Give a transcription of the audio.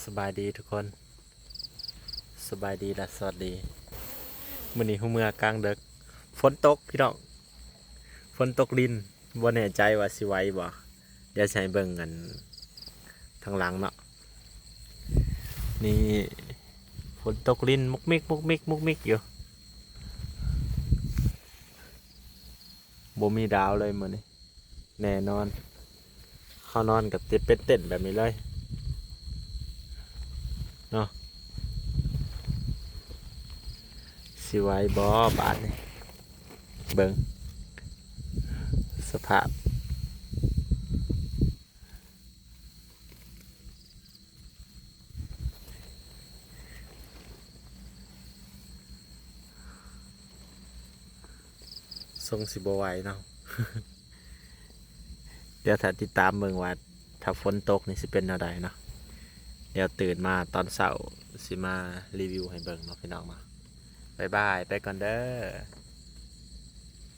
ສະບາຍດີທຸກຄົນ ສະບາຍດີ ແລະ ສະຫວັດດີ. ມື້ນີ້ຮູ້ເມືອກາງເດິກ ຝົນຕົກພີ່ນ້ອງ ຝົນຕົກລິນ. ບໍ່ແນ່ໃຈວ່າຊິໄຫວບໍ່ ດຽວຊິໃຫ້ເບິ່ງອັນທາງຫຼັງເນາະ. ນີ້ ຝົນຕົກລິນມຸກມິກ ມຸກມິກ ມຸກມິກຢູ່. ບໍ່ມີດາວເລີຍມື້ນີ້ ແນ່ນອນ ເຮົານອນກໍຕິເປັນເຕັນແບບນີ້ເລີຍເນາະ. ຊິໄຫວບໍ່ບາດນີ້ ເບິ່ງສະພາບ ຊົງຊິບໍ່ໄຫວເນາະ. ດຽວຖ້າຕິດຕາມເບິ່ງວ່າ ຖ້າຝົນຕົກນີ້ຊິເປັນແນວໃດເນາະ. ດຽວຕື່ນມາຕອນເຊົ້າຊິມາຣີວິວໃຫ້ເບິ່ງເນາະພີ່ນ້ອງເນາະ. ບາຍບາຍ ໄປກ່ອນເດີ.